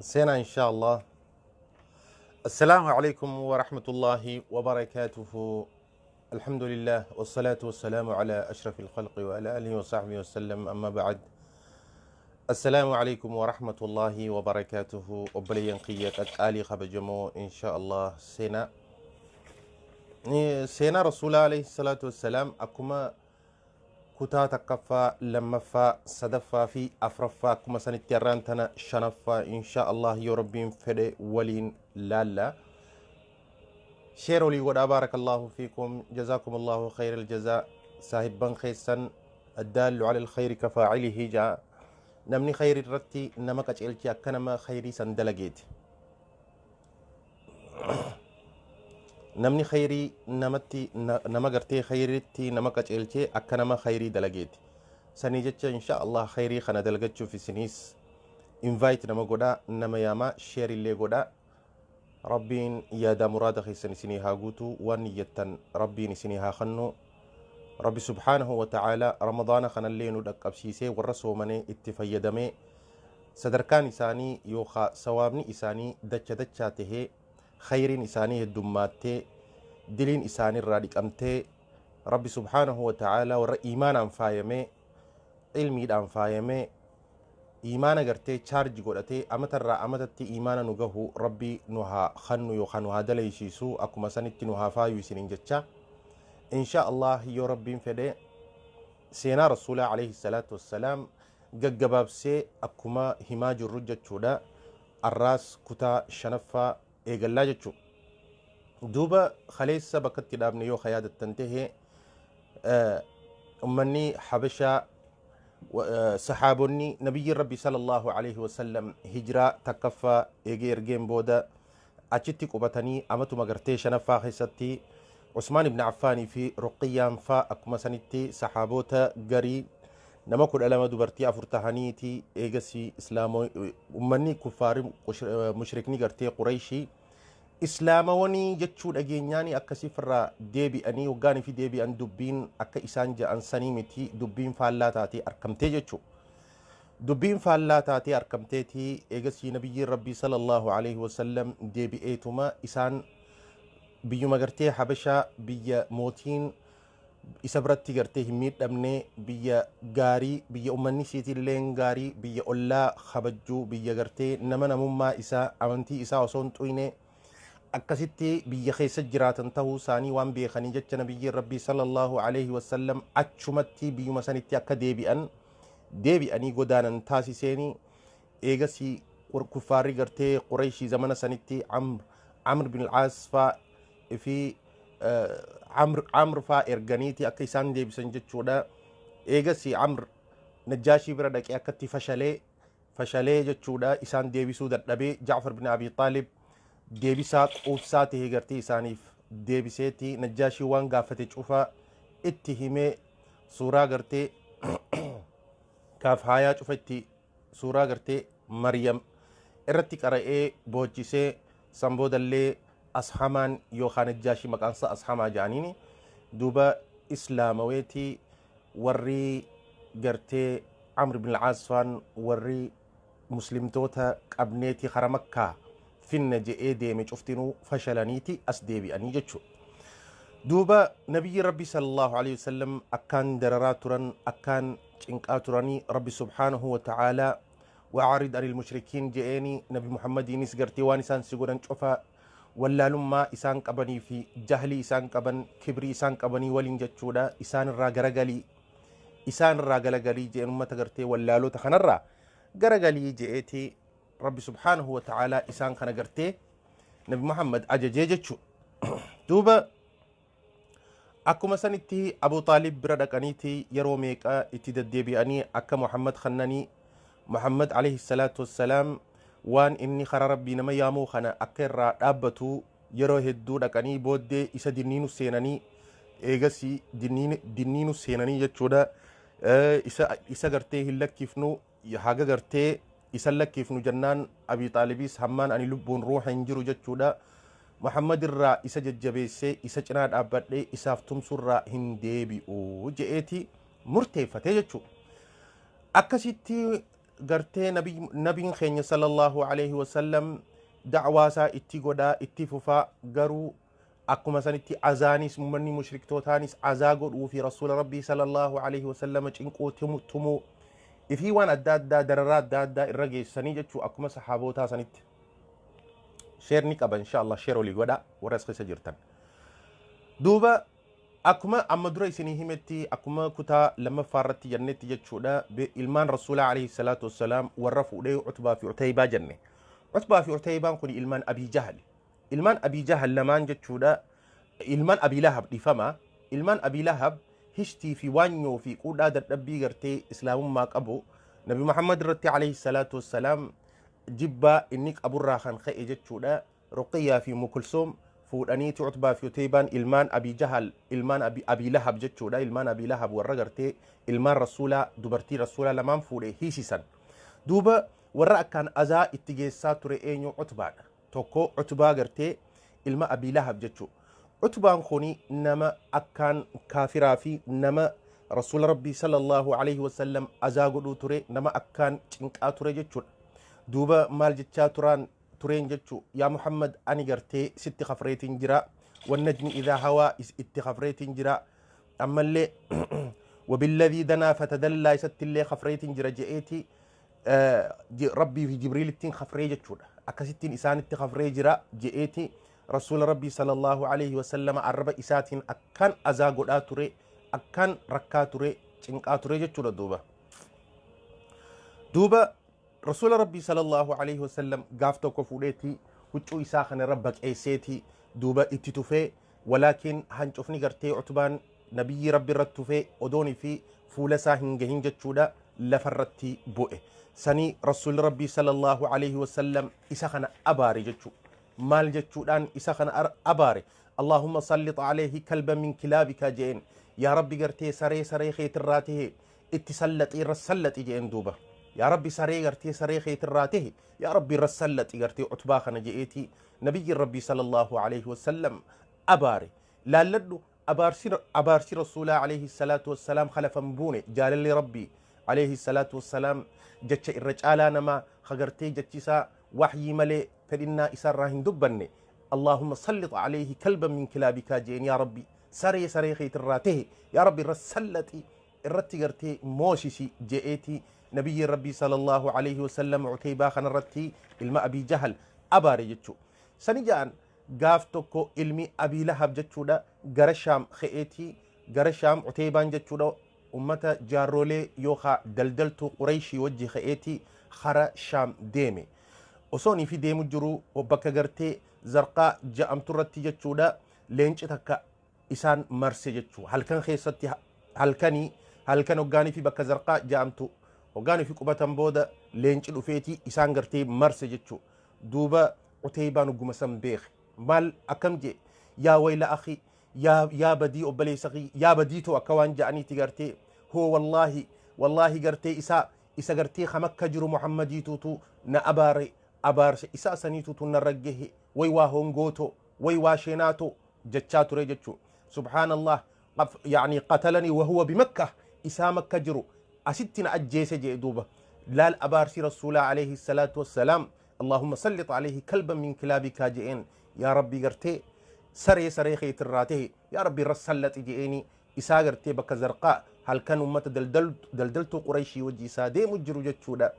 Seenaa insha Allah. Assalaamu alaikum wa rahmatullahi wa barakaatuhu. Alhamdulillah wasalaatu wasalaamu ala ashrafil khalqi wa ala alihi wa sahbihi wa sallam amma ba'ad. Assalaamu alaikum wa rahmatullahi wa barakaatuhu. Obboleeyyan kiyya qaqqaalii kabajamoo insha Allah seenaa. Seenaa Rasuulaa alayhi salaatu wassalaam akkuma kutaa takkaffaa, lammaffaa, sadaffaa fi afraffaa akkuma sanitti har'aan tana shanaffaa insha Allah yoo Rabbiin fedhe waliin laalla. Sheer olii godhaa baarakallahu fiikum jazaakumullahu khayral jazaa saahibban keessan addaallu ala alkhayri kafaa'ilihi jaa namni khayri irratti nama qaceelche akka nama khayrii san dalageeti. Namni khayrii namatti nama gartee khayriitti nama qaceelchee akka nama khayrii dalageeti. Sanii jecha insha Allah khayrii kana dalagachuuf isiniis invite nama godhaa nama yaamaa share illee godhaa. Rabbiin yaadaa muraada keessan isinii haa guutu waan niyyattan Rabbiin isinii haa kannu. Rabbi subhaanahu wa ta'ala Ramadaana kanallee nu dhaqqabsiisee warra soomanee itti fayyadamee sadarkaan isaanii yookaa sawaabni isaanii dacha dachaa tahee khayriin isaanii heddummaattee diliin isaanirraa dhiqamtee Rabbi subhaanahu wa ta'aalaa warra iimaanaan faayamee ilmiidhaan faayamee iimaana gartee chaarji godhatee amatarraa amatatti iimaana nu gahu Rabbi nu haa kannu yookaan nu haa dalaysiisu akkuma sanitti nu haa faayu isiniin jecha insha Allah yoo Rabbiin fedhe seenaa Rasuulaa alayhi salaatu wassalaam gaggabaabsee akkuma himaa jirru jechuudha. Arraas kutaa shanaffaa eegallaa jechuu. Duuba kaleessa bakka itti dhaabne yoo ka yaadattan tahe ummanni Habashaa sahaabonni nabiyyiin Rabbi sallallahu alaihi wasallam hijiraa takkaffaa eegee ergeen booda achitti qubatanii amatuma gartee shanaffaa keessatti Usmaan ibn Affaanii fi Ruqiyyaan faa akkuma sanitti saxaaboota garii nama 12 dubartii 4 tahaniiti eegasii islaamoo ummanni kuffaari mushrikni gartee Qurayshii islaamawanii jechuu dhageenyaani akkasii firraa deebi'anii hoggaanii fi deebi'an dubbiin akka isaan ja'an sanii miti dubbiin faallaa taatee arkamtee jechuu. Dubbiin faallaa taatee arkamteeti eegasii nabiyyiin Rabbii sallallahu alaihi wasallam deebi'eetuma isaan biyyuma gartee Habashaa biyya mootiin isa biratti gartee hin miidhamne biyya gaarii biyya ummanni isiitilleen gaarii biyya ollaa kabajjuu biyya gartee nama namummaa isaa amantii isaa osoo hin xuyne akkasitti biyya keessa jiraatan tahuu isaanii waan beekanii jecha nabiyyiin Rabbii sallallahu alaihi wasallam achumatti biyyuma sanitti akka deebi'an deebi'anii godaanan taasiseeni eegasii kuffaarri gartee Qurayshii zamana sanitti Amr bin al-Aas faa fi Amr faa erganiiti akka isaan deebisan jechuudha. Eegasii Amr Najjaashii bira dhaqee akkatti fashalee fashalee jechuudha isaan deebisuu dadhabee Ja'far bin Abi Xaalib deebisaa quubsaa ta'e gartee isaaniif deebiseeti Najjaashii waan gaafate cufa itti himee suuraa gartee kaaf haayaa cufa itti suuraa gartee Maryam irratti qara'ee boochisee san boodallee Ashamaan yookaan Najjaashii maqaan isaa Ashamaa jedhaniini duuba islaamaweeti warri gartee Amr bin al-Aas faan warri muslimtoota qabneeti kara Makkaa finna je'ee deeme cuftinuu fashalaniiti as deebi'anii jechuudha. Duuba nabiyyi Rabbi sallallahu alaihi wasallam akkaan dararaa turan akkaan cinqaa turanii Rabbi subhaanahu wa ta'aalaa wa'arid anil mushrikiin je'eeni nabi Muhammadiinis gartee waan isaan si godhan cufa wallaalummaa isaan qabanii fi jahlii isaan qaban kibrii isaan qabanii waliin jechuudha isaan irraa garagalii isaan irraa galagalii je'een ummata gartee wallaalota kanarraa garagalii je'eeti Rabbi subhaanahu wa ta'aalaa isaan kana gartee Nabi Muhammad ajajee jechuudha. Duuba akkuma sanitti Abu Xaalib bira dhaqaniiti yeroo meeqa itti deddeebi'anii akka Muhammad kannanii Muhammad alayhi salaatu wassalaam waan inni karaa Rabbii nama yaamuu kana akka irraa dhaabbatu yeroo hedduu dhaqanii booddee isa dinniinu seenanii eegasii dinniinu seenanii jechuudha. Isa gartee hin lakkifnu haga gartee isan lakkifnu jennaan Abii Xaalibiis hammaan ani lubbuun ruuha hin jiru jechuudha. Muhammad irraa isa jajjabeessee isa cinaa dhaabbadhee isaaf tumsurraa hin deebi'u je'eeti murteeffatee jechuudha. Akkasitti Gartee nabiin keenya sallallahu alaihi wasallam da'waa isaa itti godhaa itti fufaa, garuu akkuma sanitti azaanis ummanni mushriktootaanis azaa godhuu fi rasuula Rabbii sallallahu alaihi wasallam cinquu, tumuu ifii, waan adda addaa, dararaa adda addaa irra geessanii jechuu. Akkuma sahaabootaa sanitti share ni qaba insha Allah. Share olii godha warra as keessa jirtan. Duuba akkuma amma dura isinii himetti, akkuma kutaa lammaffaa irratti jennetti jechuudha, ilmaan rasuulaa alayhi salaatu wassalaam warra fuudhee Utbaa fi Utaybaa jenne. Utbaa fi Utaybaan kun ilmaan Abii Jahal, ilmaan Abii Jahal lamaan jechuudha, ilmaan Abii Lahab, dhifama, ilmaan Abii Lahab. Hishtii fi waanyoo fi quudhaa dadhabbii gartee islaamummaa qabu Nabi Muhammad irratti alayhi salaatu wassalaam jibbaa inni qaburraa kan ka'e jechuudha, Ruqiyyaa fi Mukulsuum fuudhaniiti. Utbaa fi Uteybaan ilmaan Abii Jahal, ilmaan Abii Lahab jechuudha. Ilmaan Abii Lahab warra gartee ilmaan rasuulaa, dubartii rasuulaa lamaan fuudhe hiisisan. Duuba warra akkaan azaa itti geessaa ture eenyu? Utbaadha. Tokko Utbaa gartee ilma Abii Lahab jechuu. Utbaan kuni nama akkaan kaafiraa fi nama rasuula Rabbii sallallahu alaihi wasallam azaa godhuu ture, nama akkaan cinqaa ture jechuudha. Duuba maal jechaa turaan tureen jechuu? Yaa Muhammad, ani gartee sitti kafreetiin jira, wannajmi idaa hawaa itti kafreetiin jira, ammallee wabilladhii danaa fatadallaa isatti illee kafreetiin jira je'eeti, Rabbii fi Jibriilittiin kafree jechuudha. Akkasittiin isaanitti kafree jira je'eeti rasuula Rabbii sallallahu alaihi wasallama arraba isaatiin akkaan azaa godhaa ture, akkaan rakkaa ture, cinqaa ture jechuudha. Duuba rasuula Rabbii sallallahu alaihi wasallam gaaf tokko fuudheeti huccuu isaa kanarra baqeesseeti duuba itti tufee. Walaakin hancufni gartee Utbaan nabiyyi Rabbi irratti tufee odoonii fi fuula isaa hin gahin jechuudha lafarratti bu'e. Sanii rasuulli Rabbii sallallahu alaihi wasallam isa kana abaare jechuu. Maal jechuudhaan isa kana abaare? Allahumma sallix alayhi kalba min kilaabika jeen. Yaa Rabbi, gartee saree keetirraa tahe itti sallaxi, irra sallaxi jeen. Duuba yaa Rabbi, saree gartee saree keetirraa tahe yaa Rabbi irra sallaxi gartee Utbaa kana je'eeti nabiyyi Rabbii sallallahu alaihi wasallam abaare. Laalladhu, abaarsi rasuulaa alayhi salaatu wassalaam khalafan buune. Jaalalli Rabbii alayhi salaatu wassalaam jecha irra caalaa namaa hagartee jechi isaa waxyii malee fedhinnaa isaarraa hin dubbanne, Allahumma sallix alayhi kalban min kilaabikaa jeen. Yaa Rabbi, saree keetirraa tahe yaa Rabbi irra sallaxi, irratti gartee moosisi je'eeti nabiyyiin Rabbii sallallahu alayhi wasallam Uteybaa kanarratti, ilma Abii Jahal, abaare jechuu. Sani ja'an gaaf tokko ilmi Abii Lahab jechuudha gara Shaam ka'eeti, gara Shaam Uteybaan jechuudha ummata jaarrolee yookaa daldaltuu Qureeshii wajji ka'eeti kara Shaam deeme. Osoo fi deemu jiru bakka gartee Zarqaa ja'amtu irratti jechuudha leenci takka isaan marse jechuu. Halkan keessatti, halkanii halkan hoggaanii fi bakka Zarqaa ja'amtu hoggaanii fi qubatan booda leenci dhufeeti isaan gartee marse jechuu. Duuba Uteybaan hogguma san beeke. Maal akkam jee? Yaa wayla akhi, yaa badii obboleessa kiyya, yaa badiitoo akka waan ja'aniiti gartee, hoo wallaahi wallaahi gartee isaa isa gartee kamakka jiru Muhammadiituutu na abaare, abaarse isaa saniituutu narra gahe, way waa hongootoo, way waa sheenaatoo jechaa ture jechuu. Subhaanallah, yaani qatalanii wahuwa bimakka, isaa Makka jiru asitti na ajjeese jee. Duuba laal, abaarsi rasuulaa alayhi salaatu wassalaam, Allahumma sallix alayhi kalban min kilaabika je'een. Yaa Rabbi, gartee saree keetirraa tahe yaa Rabbi irra sallaxi je'eeni isaa gartee bakka Zarqaa halkan ummata daldaltuu Qurayshii wajji isaa deemu jiru jechuudha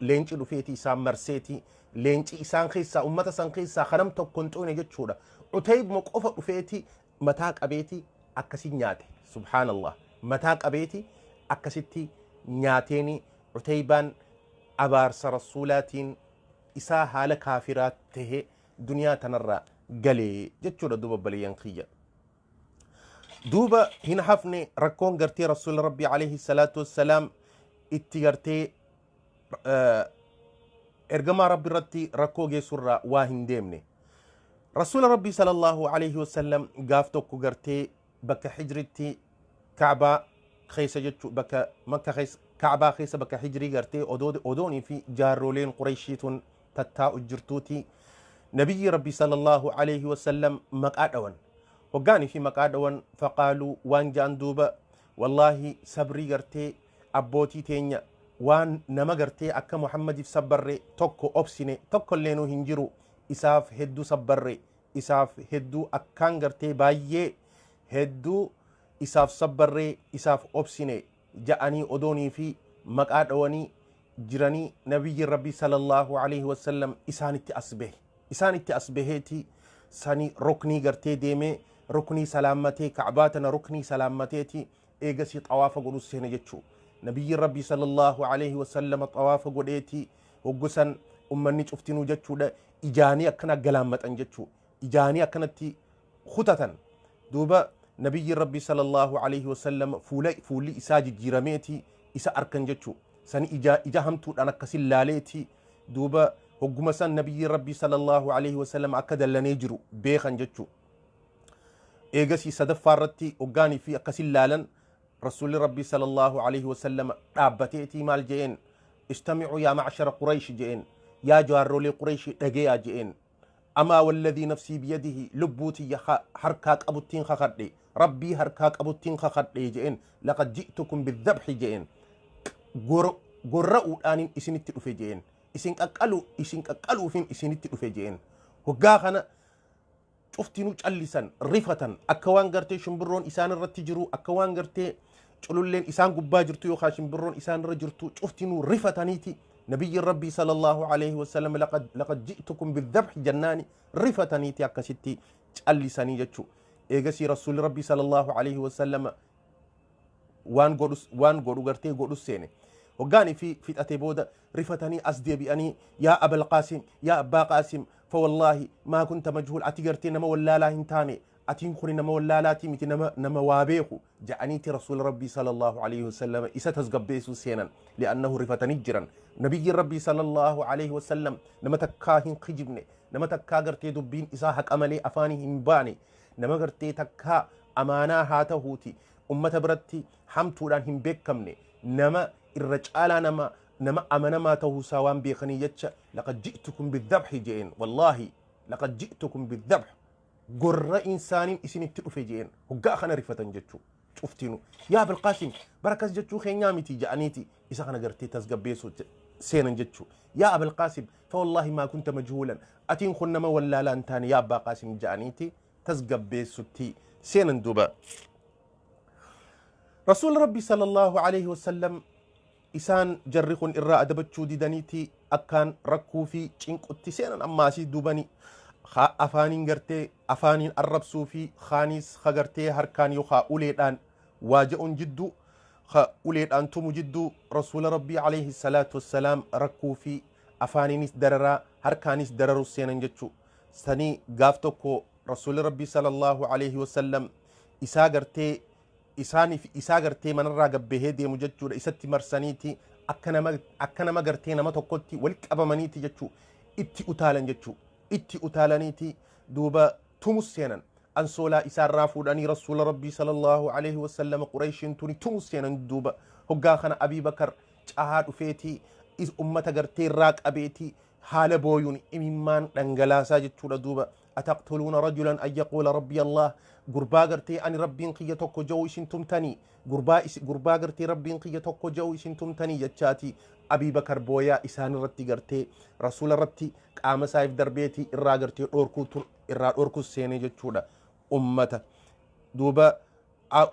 leenci dhufeeti isaan marseeti. Leenci isaan keessaa, ummata san keessaa kanam tokko hin xuyne jechuudha. Uteybuma qofa dhufeeti mataa qabeeti akkasi nyaate. Subhaanallah, mataa qabeeti akkasitti nyaateeni. Uteybaan abaarsa rasuulaatiin isaa haala kaafiraa tahe duniyaa tanarraa galee jechuudha. Duuba baliyan kiyya, duuba hin hafne rakkoon gartee rasuula Rabbii alayhi salaatu wassalaam itti gartee ergamaa Rabbi irratti rakkoo geessurraa waa hin deemne. Rasuula Rabbii sallallahu alayhi wasallam gaaf tokko gartee bakka Hijritti Kacbaa keessa jechuu, bakka Makka keessa, Kacbaa keessa, bakka Hijrii gartee odoonii fi jaarroleen Qureeshii tun tattaa'u jirtuuti nabiyyi Rabbii sallallahu alayhi wasallam maqaa dhawan. Hoggaanii fi maqaa dhawan, faqaaluu waan ja'an duuba, wallaahi sabrii gartee abbootii teenya Waan nama gartee akka Muhammadiif sabbarre tokko obsine tokkoilleenuu hin jiru. Isaaf hedduu sabbarre, isaaf hedduu akkaan gartee baay'ee hedduu isaaf sabbarree, isaaf obsine ja'anii odoonii fi maqaa dhawanii jiranii, nabiyyi Rabbii sallallahu alaihi wasallam isaanitti as bahe. Isaanitti as baheeti sani ruknii gartee deemee ruknii salaammatee, Ka'baa tana ruknii salaammateeti eegasii xawaafa godhu seene jechuu. Nabiyyi Rabbii sallallahu alaihi wasallam xawaafa godheeti hoggusan ummanni cuftinuu jechuudha ijaanii akkana galaammatan jechuu, ijaanii akkanatti kutatan. Duuba nabiyyi Rabbii sallallahu alaihi wasallam fuula fuulli isaa jijjiirameeti isa arkan jechuu. Sani ija hamtuudhaan akkasin laaleeti duuba hogguma san nabiyyi Rabbii sallallahu alaihi wasallam akka dallanee jiru beekan jechuu. Eegasii sadaffaa irratti hoggaanii fi akkasin laalan, rasuulli Rabbii sallallahu alaihi wasallam dhaabbateetii maal je'een? "Istamicuu yaa macshara Quraysh," je'een. "Yaa jaarrolee Qurayshi, dhageeyaa," je'een. "Amaa walladhii nafsii biyadihi, lubbuu tiyya harkaa qabuttiin kakadhe, Rabbii harkaa qabuttiin kakadhe," je'een. "Laqad ji'tukum bidhabxi," je'een. "Gorra'uudhaanin isinitti dhufe," je'een. "Isin qaqqalu, isin qaqqaluufin isinitti dhufe," je'een. Hoggaa kana cuftinuu callisan, rifatan. Akka waan gartee shimbirroon isaan irratti jiru, akka waan gartee cululleen isaan gubbaa jirtu yookaan shimbirroon isaan irra jirtu, cuftinuu rifataniiti. Nabiyyi Rabbii sallallahu alaihi wasallam "Laqad ji'tukum bidhabhi" jennaani rifataniiti akkasitti callisanii jechuu. Eegasii rasuulli Rabbii sallallahu alaihi wasallam waan godhu, waan godhu gartee godhu seene. Hoggaanii fi fixate booda rifatanii as deebi'anii, "Yaa Abal Qaasim, yaa Abbaa Qaasim, fawallaahi maa kunta majhuul, ati gartee nama wallaalaa hin taane, atiin kuni nama wallaalaatii miti, nama waa beeku," ja'aniiti rasuula Rabbii sallallahu alaihi wasallam isa tasgabbeessuu seenan. Li'annahu rifatanii jiran. Nabiyyi Rabbii sallallahu alaihi wasallam nama takkaa hin kijibne, nama takkaa gartee dubbiin isaa haqa malee afaanii hin baane, nama gartee takkaa amaanaa haa tahuuti ummata biratti hamtuudhaan hin beekamne, nama irra caalaa nama amanamaa tahuusaa waan beekanii jecha, "Laqad ji'tukum bidhabhi," je'een. "Wallaahi laqad ji'tukum bidhabh, gorra insaaniin isinitti dhufe," je'een. Hoggaa kana rifatan jechuu cuftinu. "Yaa Abilqaasim, bara akkas jechuu keenyaa miti," ja'aniiti isa kana gartee tasgabbeessuu seenan jechuu. "Yaa Abilqaasim, fawallaahi maa kunta majhuulan, atiin kun nama wallaalaa hin taane, yaa Abbaa Qaasim," ja'aniiti tasgabbeessutti seenan. Duuba rasuul Rabbi sallallahu alaihi wasallam isaan jarri kun irraa adabachuu didaniiti akkaan rakkuu fi cinqutti seenan. Ammaasii duubani afaaniin gartee afaaniin arrabsuu fi kaanis ka gartee harkaan yookaa uleedhaan waa je'uun jidduu, ka uleedhaan tumu jidduu, rasuula Rabbii alayhi salaatu wassalaam rakkuu fi afaaniinis dararaa, harkaanis dararuu seenan jechuu. Sanii gaaf tokko rasuulli Rabbii sallallahu alayhi wasallam isaa gartee isaaniif isaa gartee manarraa gabbahee deemu jechuudha. Isatti marsaniiti akka nama gartee nama tokkotti wal qabamaniiti jechuu, itti utaalan jechuu. Itti utaalaniiti duuba tumus seenan. Ansoolaa isaarraa fuudhanii rasuula Rabbii sallallahu alaihi wasallam Qureeshiin tuni tumus seenan. Duuba hoggaa kana Abii Bakar cahaa dhufeeti ummata gartee irraa qabeeti haala booyuun imimmaan dhangalaasaa jechuudha. Duuba "Ataqtuluuna rajulan an yaquula rabbi Allah, gurbaa gartee ani Rabbiin kiyya tokko ja'u isin tumtanii, gurbaa gartee Rabbiin kiyya tokko ja'u isin tumtanii?" jechaati Abii Bakar booyaa isaan irratti gartee rasuula irratti qaama isaaf darbeeti irraa gartee dhorkuu, irraa dhorkus seenee jechuudha ummata. Duuba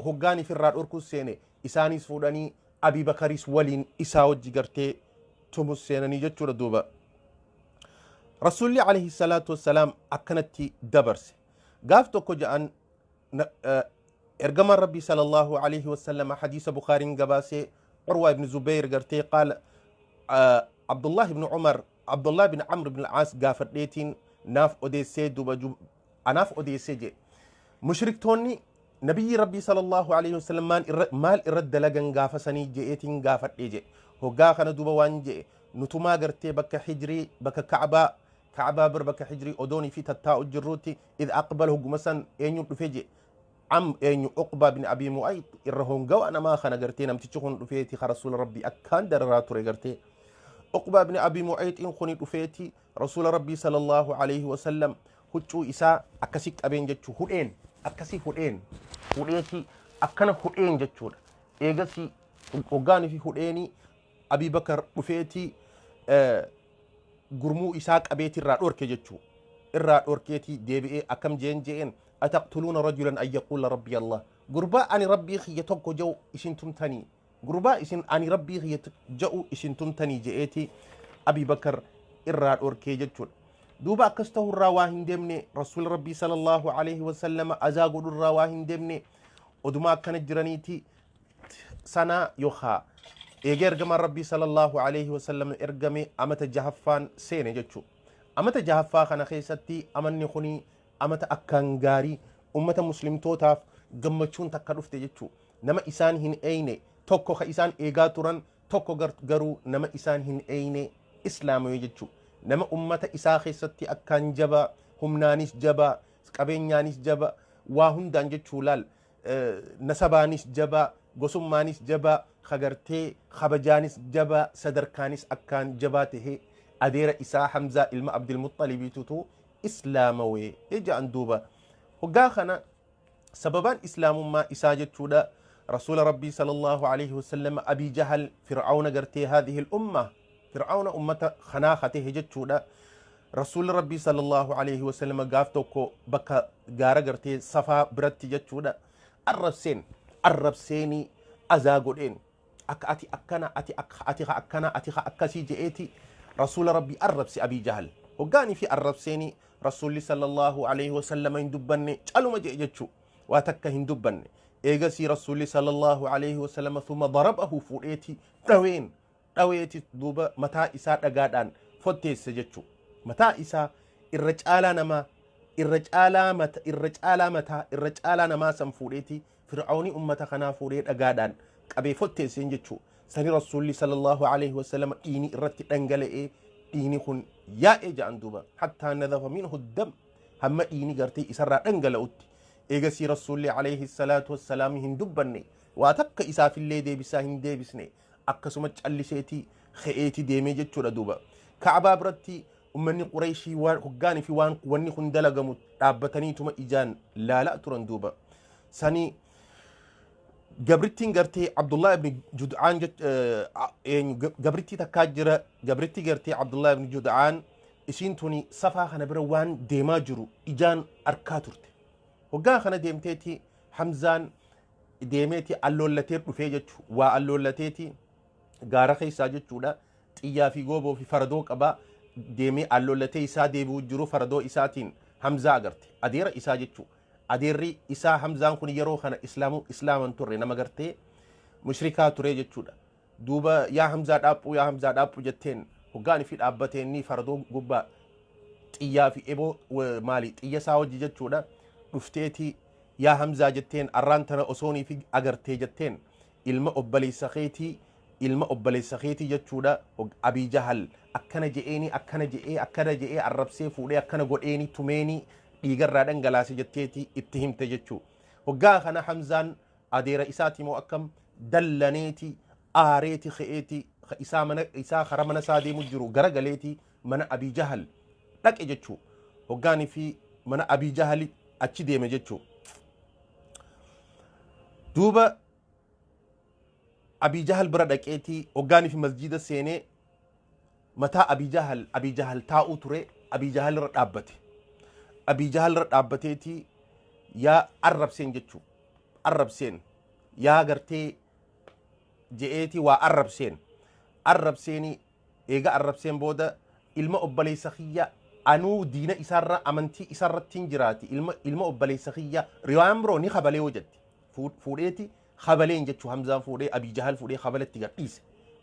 hoggaaniif irraa dhorkus seene, isaanis fuudhanii Abii Bakaris waliin isaa wajji gartee tumus seenanii jechuudha. Duuba rasuulli alayhi salaatu wassalaam akkanatti dabarse. Gaaf tokko ja'an ergamaan Rabbii sallallahu alayhi wasallam, hadiisa Bukaariin gabaasee, Urwaa ibn Zubayr gartee qaala Abdullah ibn Umar, Abdullah ibn Amr ibn al-Aas gaafadheetiin naaf odeessee, duuba anaaf odeessee jedhe. Mushriktoonni nabiyyi Rabbii sallallahu alayhi wasallam maal irra dalagan gaafa sanii je'eetiin gaafadhee jedhe. Hoggaa kana duuba waan jedhe, nutumaa gartee bakka Hijrii, bakka Ka'baa bira, bakka Hijrii odoonii fi tattaa'u jirruutti, id aqbala, hogguma san eenyu dhufe jedhe. Am eenyu? Uqbaa bin Abii Mu'ayt irra hongawa namaa kana gartee namtichi kun dhufeeti ka rasuula Rabbii akkaan dararaa ture. Gartee Uqbaa bin Abii Mu'ayxiin kuni dhufeeti rasuula Rabbii sallallahu alayhi wasallam huccuu isaa akkasi qabeen jechuu, hudheen akkasi hudheen, hudheeti akkana hudheen jechuudha. Eegasi hoggaanii fi hudheenii Abii Bakar dhufeeti gurmuu isaa qabeeti irraa dhorke jechuu. Irraa dhorkeeti deebi'ee akkam jeen je'een: "Ataqtuluuna rajulan an yaquula rabbi Allah?" Gurbaa ani rabbii kiyya tokko je'u isin tumtanii, gurbaa isin ani rabbii kiyya je'u isin tumtanii je'eeti Abii Bakar irraa dhorkee jechuudha. Duuba akkas ta'urraa waa hin deemne. Rasuul rabbii sallallahu alaihi wasallama azaa godhurraa waa hin deemne. Odumaa akkana jiraniiti sana yookaa eegee ergamaan rabbii sallallahu alaihi wasallam ergame amata jahaffaan seene jechuu. Amata jahaffaa kana keessatti amanni kuni amata akkaan gaarii ummata muslimtootaaf gammachuun takka dhufte jechuu. Nama isaan hin eeyne tokko ka isaan eegaa turan tokko garuu nama isaan hin eeyne islaamawee jechuu. Nama ummata isaa keessatti akkaan jabaa, humnaanis jabaa, qabeenyaanis jabaa, waa hundaan jechuu laal, nasabaanis jabaa, gosummaanis jabaa, kagartee kabajaanis jabaa, sadarkaanis akkaan jabaa tahee adeera isaa Hamzaa ilma Abdilmuxalibiitutu islaamawee jedhan. Duuba hoggaa kana sababaan islaamummaa isaa jechuudha, rasuula rabbii sallallahu alaihi wasallam Abii Jahal, fir'auna gartee haadhihi umma, fir'auna ummata kanaa katehe jechuudha, rasuula rabbii sallallahu alaihi wasallam gaaf tokko bakka gaara gartee Safaa biratti jechuudha arrabseen, arrabseenii azaa godheen. Akka ati akkana, ati akka ati ka akkana, ati ka akkasii je'eeti rasuula rabbii arrabse Abii Jahal. Hoggaanii fi arrabseenii rasuulli sallallahu alaihi wasallam hin dubbanne, caluma je'e jechuu, waa takka hin dubbanne. Eegasii rasuulli sallallahu alaihi wasallam thumma darabahu, fuudheeti dhaween, dhaweeti duuba mataa isaa dhagaadhaan fotteesse jechuu. Mataa isaa irra caalaa namaa, irra caalaa mata, irra caalaa mataa, irra caalaa namaa san fuudheeti fir'aawni ummata kanaa fuudhee dhagaadhaan qabee fotteesseen jechuu. Sani rasuulli sallallahu alaihi wasallam dhiini irratti dhangala'ee dhiini kun yaa'ee ja'an. Duuba hattaa nadafa minhu dam, hamma dhiini gartee isarraa dhangala'utti. Eegasii rasuulli alayhi salaatu wassalaam hin dubbanne, waa takka isaafillee deebisaa hin deebisne, akkasuma calliseeti ka'eeti deemee jechuudha. Duuba Ka'abaa biratti ummanni Qureeshii waan hoggaanii fi waan wanni kun dalagamu dhaabbataniituma ijaan laalaa turan. Duuba sanii gabrittiin gartee Abdullah ibn Jud'aan, gabrittii takkaa jira, gabrittii gartee Abdullah ibn Jud'aan, isiin tuni Safaa kana bira waan deemaa jiru ijaan arkaa turte. Hoggaa kana deemteeti Hamzaan deemeeti alloollatee dhufee jechu, waa alloolateeti gaara keessaa jechuudha. Xiyyaa fi gooboo fi faradoo qabaa deemee alloollatee isaa deebi'u jiru faradoo isaatiin Hamzaa agarte, adeera isaa jechuu. Adeerri isaa Hamzaan kun yeroo kana islaamu islaaman turre, nama gartee mushrikaa ture jechuudha. Duuba "Yaa Hamzaa, dhaaphuu, yaa Hamzaa, dhaaphuu" jetteen. Hoggaan fi dhaabbateen ni faradoo gubbaa xiyyaa fi eboo maali xiyya isaa hojii jechuudha dhufteeti "Yaa Hamzaa" jetteen, "Arraan tana osoonii fi agartee" jetteen, "ilma obboleessa keetii, ilma obboleessa keetii jechuudha, Abii Jahal akkana je'eeni, akkana je'ee, akkana je'ee arrabsee, fuudhee akkana godheeni, tumeeni, dhiigarraa dhangalaase" jetteeti itti himte jechuu. Hoggaa kana Hamzaan adeera isaati moo akkam dallaneeti aareeti ka'eeti isaa mana isaa kara mana isaa deemu jiru garagaleeti mana Abii Jahal dhaqe jechuu. Hoggaanii fi mana Abii Jahali achi deeme jechuu. Duuba Abii Jahal bira dhaqeeti hoggaanii fi masjiida seenee mataa Abii Jahal, Abii Jahal taa'uu ture, Abii Jahal irra dhaabbate. Abii Jahal irra dhaabbateeti yaa arrabseen jechuu. Arrabseen yaa gartee je'eeti waa arrabseen. Arrabseeni eega arrabseen booda, "Ilma obboleessa kiyya anuu diina isaarra amantii isaarratti hin jiraati, ilma obboleessa kiyya." Riwaayaan biroo ni kabalee hoo jetti. Fuudheeti kabaleen jechuu. Hamzaan fuudhee, Abii Jahal fuudhee kabalatti gadhiise.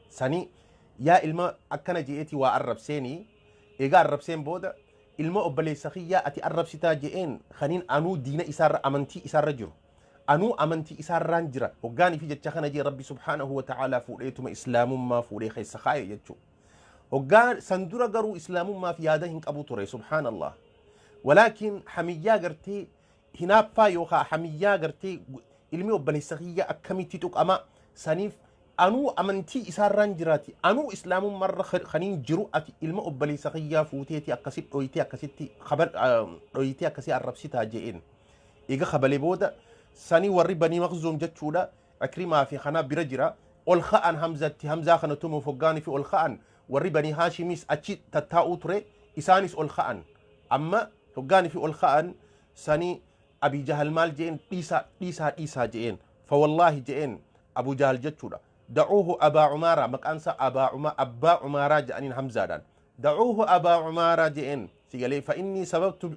Sanii yaa ilma akkana je'eeti waa arrabseenii. Egaa arrabseen booda, "Ilma obboleessa kiyyaa ati arrabsitaa" je'een, "Kaniin anuu diina isaarra amantii isaarra jiru. Anuu amantii isaarraan jira." Hoggaanii fi jecha kana jee Rabbi subhaanahu wa ta'aalaa fuudheetuma islaamummaa fuudhee keessa kaa'e jechuudha. Hoggaa san dura garuu islaamummaaf yaada hin qabu ture, subhaanallah. Walaakin hamiyyaa gartee hinaaffaa yookaan hamiyyaa gartee ilmi obboleessa kiyya akkamitti tuqama, saniif anuu amantii isaarraan jiraati, anuu islaamummaarra kaniin jiru, ati ilma obboleessa kiyyaa fuuteeti akkasi dhoyitee, akkasitti dhoyitee akkasii arrabsitaa je'een. Eega kabalee booda sanii warri Banii Maqzuum jechuudha Ikrimaa fi kana bira jira. Ol ka'an Hamzatti, Hamzaa kana tumuuf hoggaanii fi ol ka'an, warri Banii Haashimiis achi tattaa'uu ture, isaanis ol ka'an. Amma hoggaanii fi ol ka'an sanii Abii Jahal maal je'een? "Dhiisaa, dhiisaa, dhiisaa" je'een. "Fawallaahi" je'een Abu Jahal jechuudha. "Dacuuhu Abaa Umaaraa", maqaan isaa Abaa Umaa, Abbaa Umaaraa je'aniin Hamzaadhaan. "Dacuuhu Abaa Umaaraa" je'een si galee. "Fa innii sababtu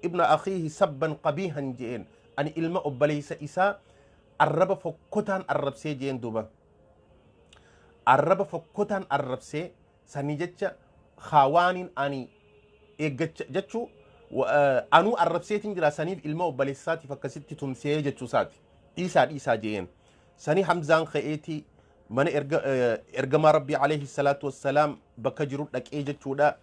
ibna akhiihi sabban qabiihan" je'een. "Ani ilma obboleessa isaa arraba fokkotaan arrabsee" je'een duuba. "Arraba fokkotaan arrabsee sanii jecha haawaaniin ani eeggacha jechuu anuu arrabseetiin jira, saniif ilma obboleessaatiif akkasitti tumsee" jechuu isaati. "Dhiisaa, dhiisaa" je'een. Sanii Hamzaan ka'eetii mana ergamaa Rabbii alayhi salaatu wassalaam bakka jiru dhaqee jechuudha.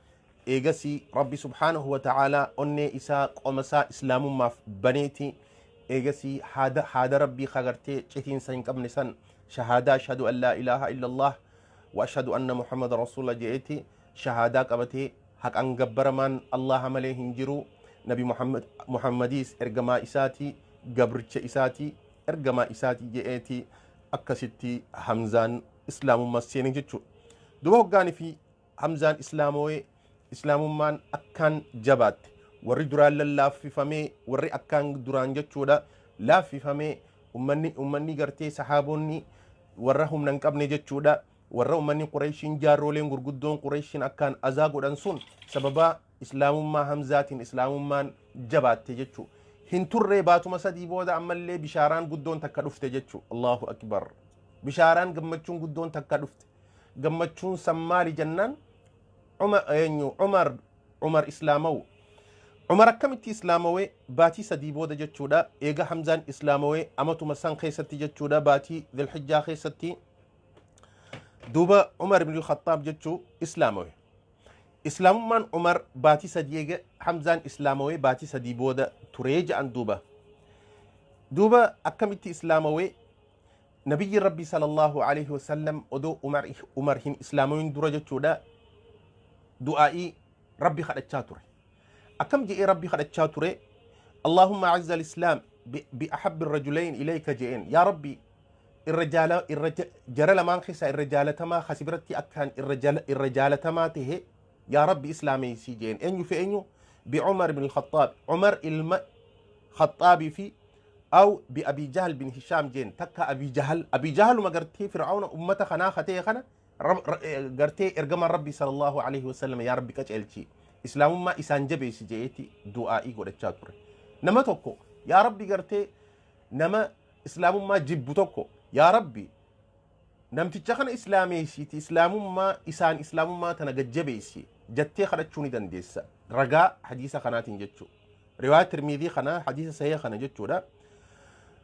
Eegasii Rabbi subhaanahu wa ta'aalaa onnee isaa, qoma isaa islaamummaaf baneeti. Eegasii haada Rabbii kagartee citiinsa hin qabne san, shahaadaa "ashhadu an laa ilaaha illallah wa ashhadu anna Muhammad rasuula" je'eeti shahaadaa qabatee, haqan gabbaramaan Allaha malee hin jiru, Nabi Muhammad Muhammadiis ergamaa isaati, gabricha isaati, ergamaa isaati je'eeti akkasitti Hamzaan islaamummaa seene jechuudha. Duba hoggaanii fi Hamzaan islaamowee, islaamummaan akkaan jabaatte. Warri duraan lallaaffifamee, warri akkaan duraan jechuudha laaffifamee, ummanni gartee sahaabonni warra humna hin qabne jechuudha, warra ummanni Qureeshiin, jaarroleen gurguddoon Qureeshiin akkaan azaa godhan sun, sababaa islaamummaa Hamzaatiin islaamummaan jabaatte jechuu. Hin turree, baatuma 3 booda ammallee bishaaraan guddoon takka dhufte jechuu. Allahu akbar! Bishaaraan gammachuun guddoon takka dhufte. Gammachuun san maali jennaan, eenyu, Umar islaamawu. Umar akkamitti islaamawee? Baatii 3 booda jechuudha. Eega Hamzaan islaamawee amatuma san keessatti jechuudha, baatii Dhilhijjaa keessatti duuba Umar ibn al-Khattaab jechuu islaamawe. Islaamummaan Umar baatii 3 eega Hamzaan islaamawee baatii 3 booda turee je'an duuba. Duuba akkamitti islaamawee? Nabiyyi Rabbii sallallahu alaihi wasallam odoo Umar hin islaamawin dura jechuudha du'aa'ii Rabbi kadhachaa ture. Akkam je'ee Rabbi kadhachaa ture? "Allahumma azza al-islaam bi ahabbi rajulayn ilayka" je'een. "Yaa Rabbi, irra jaala irra jara lamaan keessaa irra jaalatamaa kasi biratti akkaan irra jaalatamaa tahe yaa Rabbi islaameessii" je'een. Eenyu fi eenyu? Bi Umar ibn al-Khattaab, Umar ilma Khattaabii fi aw bi Abi Jahl bin Hishaam jeen, takka Abi Jahal, Abi Jahaluma gartee Fir'auna ummata kanaa katee kana gartee ergamaan Rabbi sallallahu alaihi wasallam "Yaa Rabbi, qaceelchi, islaamummaa isaan jabeessi" je'eeti du'aa'ii godhachaa ture. Nama tokko "Yaa Rabbi, gartee nama islaamummaa jibbu tokko, yaa Rabbi, namticha kana islaameessiiti, islaamummaa isaan islaamummaa tana gajjabeessi" jettee kadhachuu ni dandeessa, ragaa hadiisa kanaatiin jechuu, riwaaya Tirmiidii kana, hadiisa sahih kana jechuudha.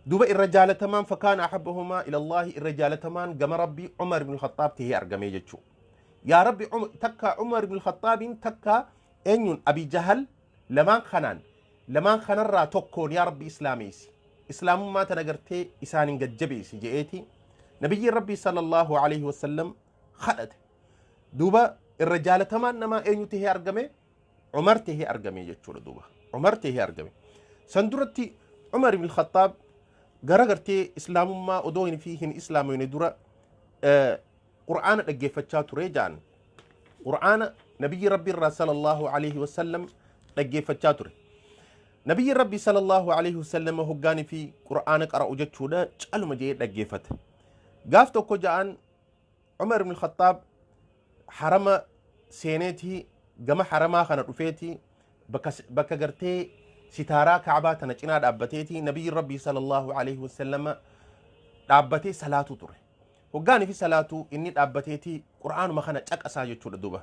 Duuba irra jaalatamaan, "fakaana ahabbahumaa ila Allaahi", irra jaalatamaan gama Rabbii Umar ibn Khattaab tahee argamee jechuu. Yaa Rabbi, takka Umar ibn Khattaabiin, takka eenyuun, Abi Jahal, lamaan kanaan, lamaan kanarraa tokkoon yaa Rabbi islaameessi, islaamummaa tana gartee isaanin gajjabeessi je'eeti nabiyyiin Rabbii sallallahu alaihi wasallam kadhate. Duuba irra jaalatamaan namaa eenyu tahee argame? Umar tahee argame jechuudha. Duuba Umar tahee argame. San duratti Umar ibn Khattaab gara gartee islaamummaa odoo hin fi hin islaamine dura qur'aana dhaggeeffachaa ture ja'an. Qur'aana nabiyyi Rabbi irraa sallallahu alaihi wasallam dhaggeeffachaa ture. Nabiyyi Rabbi sallallahu alaihi wasallam hoggaanii fi qur'aana qara'u jechuudha caluma jedhee dhaggeeffate. Gaaf tokko ja'an Umar ibn Khattaab harama seeneetii gama haramaa kana dhufeeti bakka gartee sitaaraa Kaabaa tana cinaa dhaabbateeti nabiyyi Rabbii sallallahu alaihi wasallama dhaabbatee salaatu ture. Hoggaanii fi salaatuu inni dhaabbateeti qur'aanuma kana caqasaa jechuudha duuba.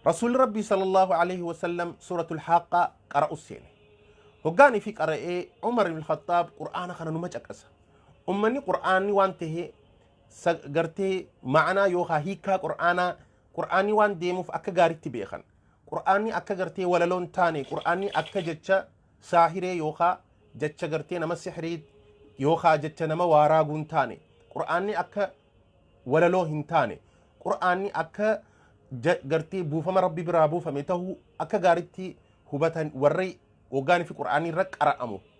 Rasuulli Rabbii sallallahu alaihi wasallam suuratul Haaqqaa qara'u seene. Hoggaanii fi qara'ee Umar ibn Khattaab qur'aana kana numa caqasa. Ummanni qur'aanni waan tahee gartee ma'anaa yookaan hiikaa qur'aanaa, qur'aanni waan deemuuf akka gaariitti beekan. Qur'aanni akka gartee walaloon taane, qur'aanni akka jecha saahiree yookaan jecha gartee nama sihrii yookaan jecha nama waaraaguun taane, qur'aanni akka walaloo hin taane, qur'aanni akka gartee buufama Rabbi biraa buufame tahuu akka gaariitti hubatan warri hoggaanii fi qur'aanni irra qara'amu.